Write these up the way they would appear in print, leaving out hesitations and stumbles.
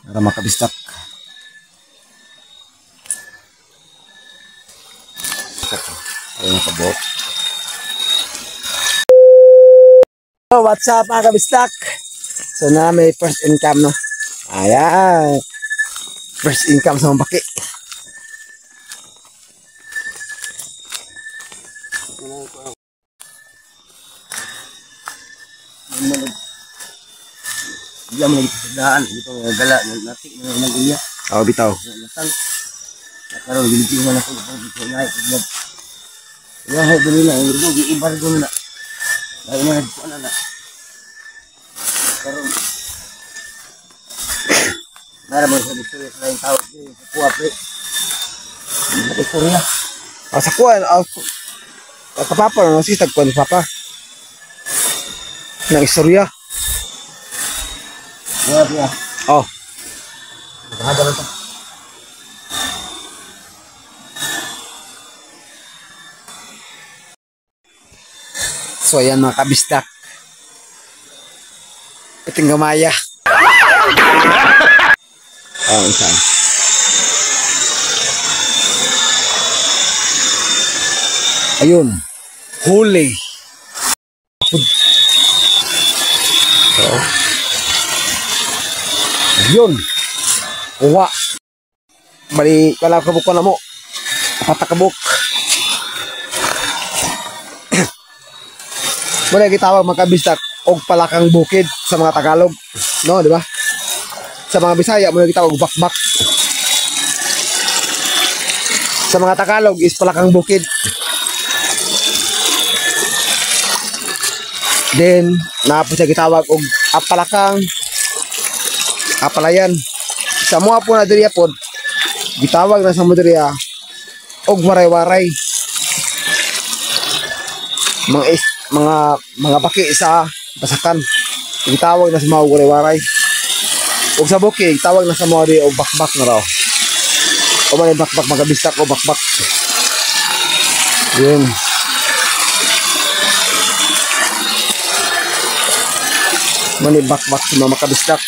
Para makabistak. Ayun nakabuok. So, what's up mga kabistak? So na may first income, no? Ayan. First income sa mga baki. Diyan mo nagpasadaan dito nga gala nati na nag-iya. Oh, bitaw. Karon gilitingan ako dito na nag. Ya hay dili na irgo giibargo na. Dai na nagkuan na. Karon mara mo sa dito sa laing tao sa kuha pre. Istorya. Ah, sa kuha kapapa no si tagkuan papa. Nang istorya. Ya, ya. Oh. Hada lang to. So ayan mga kabistak. Piting gamaya. Oh, isa. Ayun. Huli. So. Ayun. Uwa. Bali, wala kabuk ko na mo. Patakabuk. Wala gitawag mga kabistak og palakang bukid sa mga Tagalog. No, di ba? Sa mga Bisaya mo gitawag bakbak. Sa mga Tagalog is palakang bukid. Then napo siya gitawag og apalakang apalayan. Sa mga po na diriya pod gitawag na sa mo diriya og waray-waray. Mga baki sa basakan gitawag na sa mga waray-waray. Og sa bukid tawag na sa mga di og bakbak na raw. O man bakbak mga bistak o bakbak. Yun. Mani bakbak sa mga makabistak.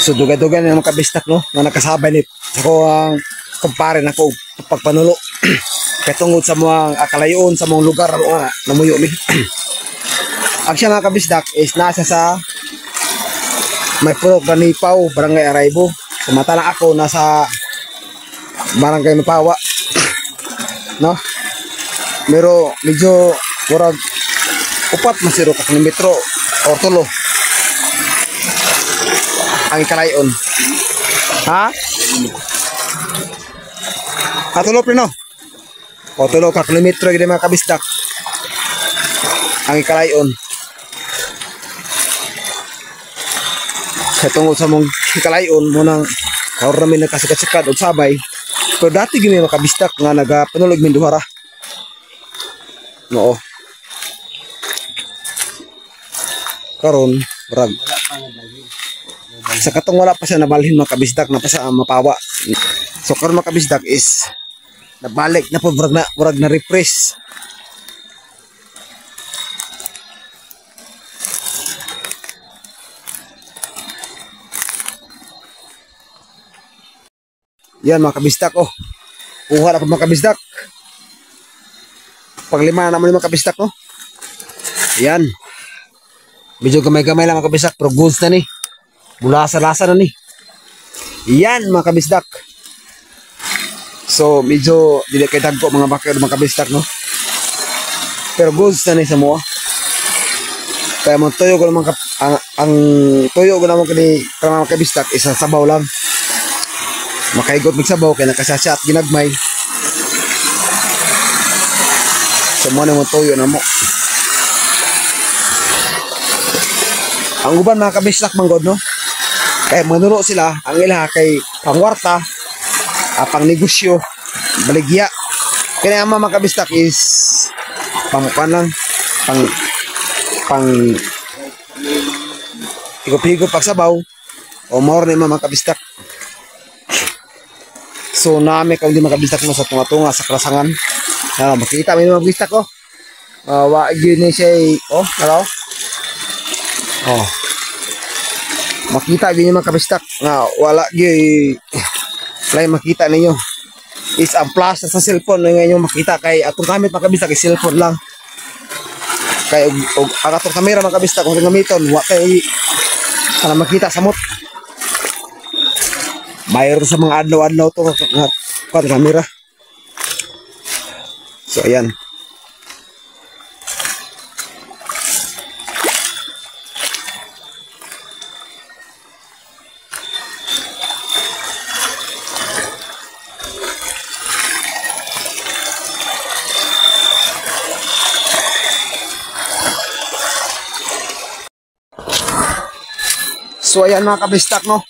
So dugay-dugay na mga kabistak, no, nga nakasabay ni ako ang kumpare nako pagpanulo. Kay tungod sa mga akalayon sa mga lugar nga namuyo mi. Ang siya mga kabistak is nasa sa may purok Banipaw, Barangay Araybo. Samantala ako nasa Barangay Mapawa. No? Pero medyo murag 4 masiro ka kilometro or 3 ang ikalayon. Ha? Katulo pre, no? O tulo ka kilometro gid mga kabistak ang ikalayon. Sa tungod sa mong ikalayon mo nang karon rami nagkasikat-sikat og sabay. Pero dati gid may mga kabistak nga nagapanulog min duha ra. Oo. Karon murag sa katong wala pa siya nabalhin mga kabisdak na pa sa Mapawa. So karon mga kabisdak is nabalik na po, murag na refresh. Yan mga kabisdak, oh. Kuha na po mga kabisdak. Paglima na naman yung mga kabisdak, oh. Yan. Medyo gamay-gamay lang mga kabisdak, pero goods na ni. Bulasa-lasa na ni. Yan mga kabisdak. So medyo dili kay dagko mga bakyo mga kabisdak, no. Pero goods na ni sa moa. Kaya mo tuyo ko naman ang tuyo ko naman kani kanang kabistak isa sabaw lang. Makaigot mig sabaw kay nakasasya at ginagmay. So mo na mo tuyo na mo. Ang uban mga kabistak manggod no. Kay manulo sila ang ilaha kay pangwarta, pang negosyo, baligya. Kaya ang mga kabistak is pangkuan lang, pang higop-higop pagsabaw o more na mga kabistak. So nami kung di makabistak no sa tunga-tunga sa krasangan. Makita may mga kabistak oh. Wa gyud ni siya oh, hello. Oh. Makita gyud ni mga kabistak nga wala gyud lay makita ninyo. Is ang flash sa cellphone nga inyo makita kay atong gamit mga kabistak is cellphone lang. Kay og ang atong kamera mga kabistak kung gamiton wa kay para makita samot. Mayroon sa mga adlaw-adlaw to nga kuan kamera. So ayan. So ayan mga kabistak no.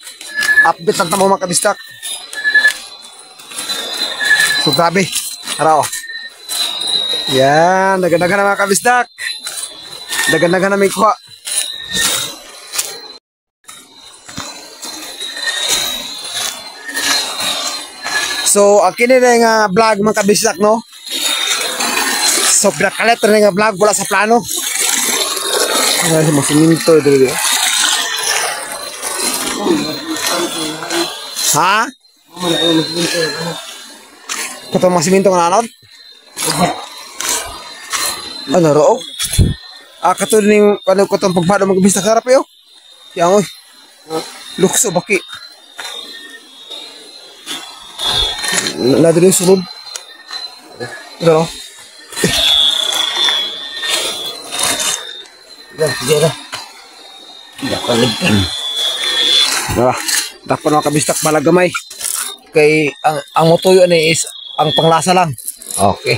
Update lang tamo mga kabistak. So grabe. Tara oh. Yan, dagan-dagan na mga kabistak. Dagan-dagan na may kuha. So ang kini na nga vlog mga kabistak no. So pinakalit na nga vlog wala sa plano. Ay, masiminto dito. Ha? Katong mga siminto nga nanod? Ano ro? Ah, katong ning ano katong pagbado magbista karap yo. Yang oy. Lukso baki. Na diri sulod. Ito. Ya, ya. Diba? Dapat mga kabistak balagamay. Kay ang motuyo ni is ang panglasa lang. Okay.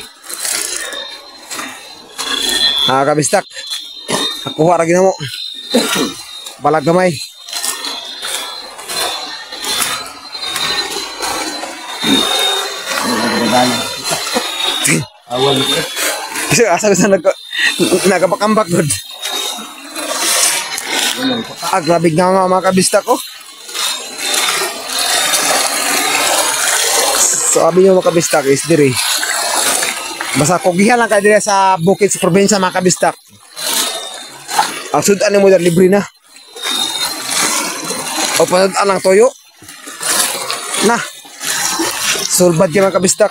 Ah, kabistak. Nakuha ra ginamo. Balagamay. Awal. Kasi asa sa nagapakambak gud. Ah, grabe nga mga kabistak ko. So abi nyo mga kabistak is diri. Basta kugihan lang kayo diri sa bukid sa probinsya mga kabistak. Ang sudan mo diri libre na. O panudan lang toyo. Na. Sulbad kayo mga kabistak.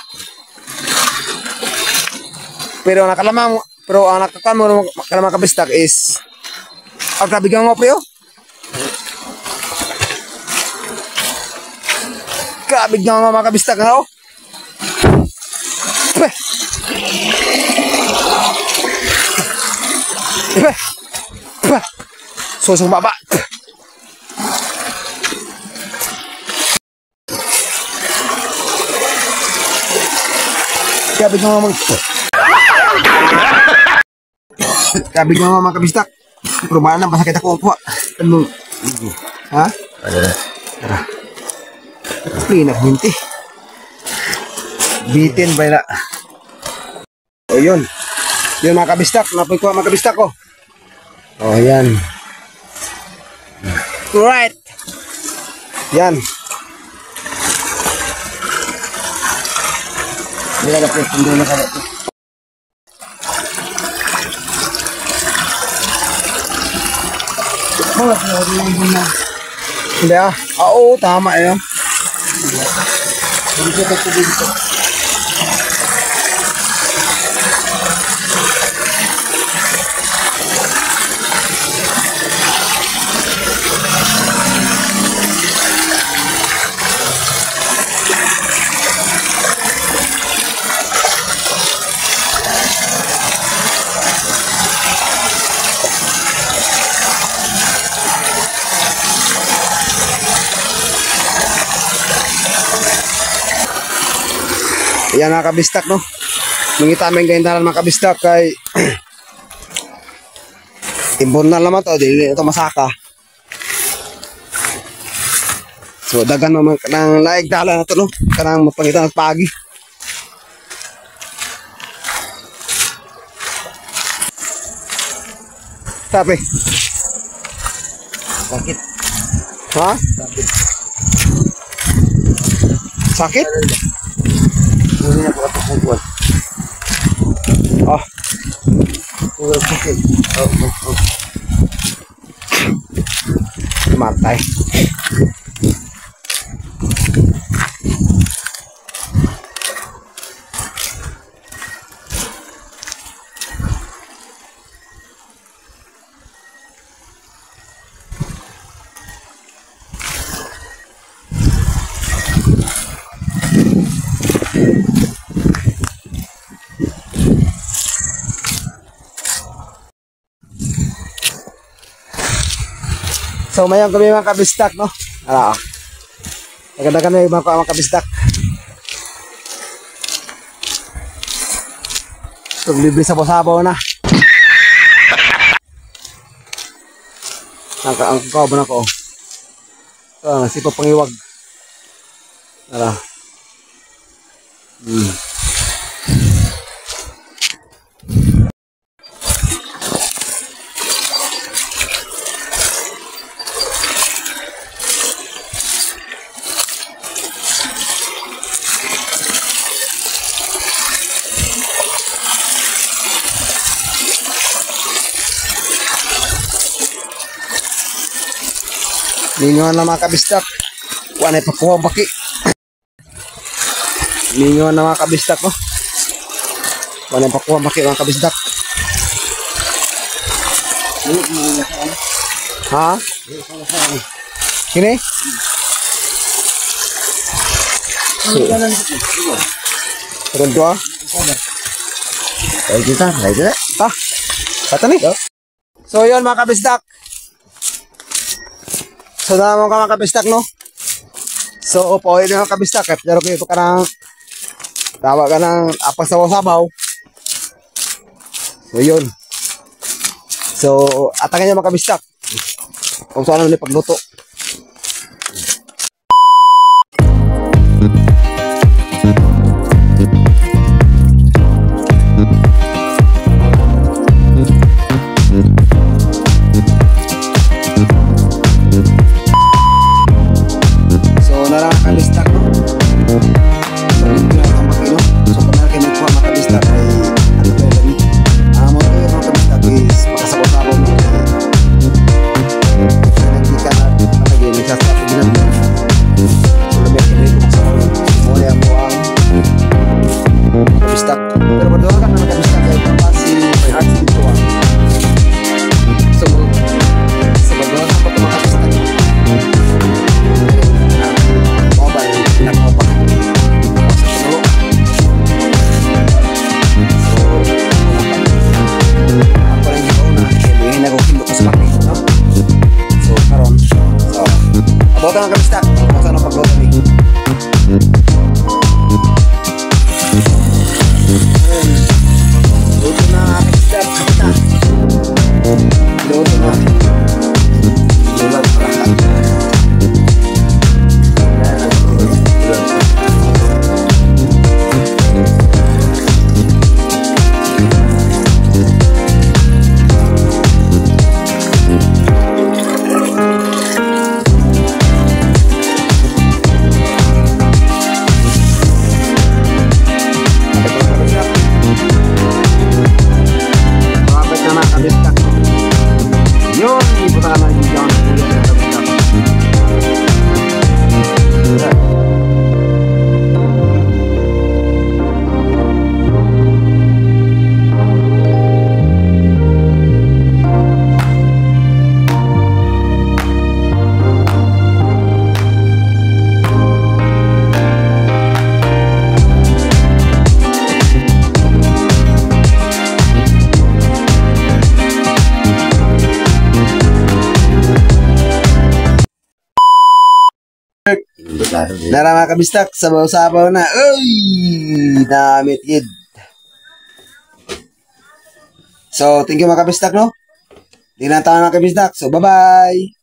Pero nakalamang pero ang nakakamo mga kabistak is ang grabe nga mo pre oh. Grabe nga mga kabistak nga oh. Peh. Peh. Peh. Susong baba. Grabe nga mga grabe nga mga kabistak. Pero maana masakit ako ang kuha. Ano? Ha? Tara. Pinagminti. Bitin ba na? O yun. Yun mga kabistak. Napoy kuha mga kabistak ko. O yan. Right. Yan. Hindi ah. Oo, tama eh. Yan mga kabistak, no? Mangita aming gahintalan mga kabistak kay imbornal naman to, dili ito masaka. So dagan naman kanang laig dala na to, no? Kanang mapangita ng pagi. Sabi. Sakit. Ha? Sakit. Sakit? Hindi na po ito. Ah, Sakit. Oh. Matay. So mayon kami mga kabistak, no? Ala. Naganda kami mga kabistak. So libre sa sabaw na. Ang kabo na ko. Ah, sipa pangiwag. Ala. Mingon na mga kabistak. Wala na ipakuha ang baki. Mingon na mga kabistak, no? Wala na ipakuha ang baki mga kabistak. Ha? Kini? Turun dua. Ay kita, ay kita. Ta. Kata ni. So yun mga kabistak. So na mga kabistak, no? So pauwi na mga kabistak. Pero kayo ka ng tawa ka ng apas sa sabaw. So yun. So atangin niyo mga kabistak kung saan naman pagluto. So narang kabistak, no? So dito na ang makino. So kung meron kayo nagkuha mga kabistak ay ano tayo lami. Ang mga kayo mga kabistak is makasabot-sabot mo. Hindi ka na Klaro. Nara, mga kabistak, sabaw-sabaw na. Uy! Namit gid. So, thank you, mga kabistak, no? Di na tayo, mga kabistak. So, bye-bye!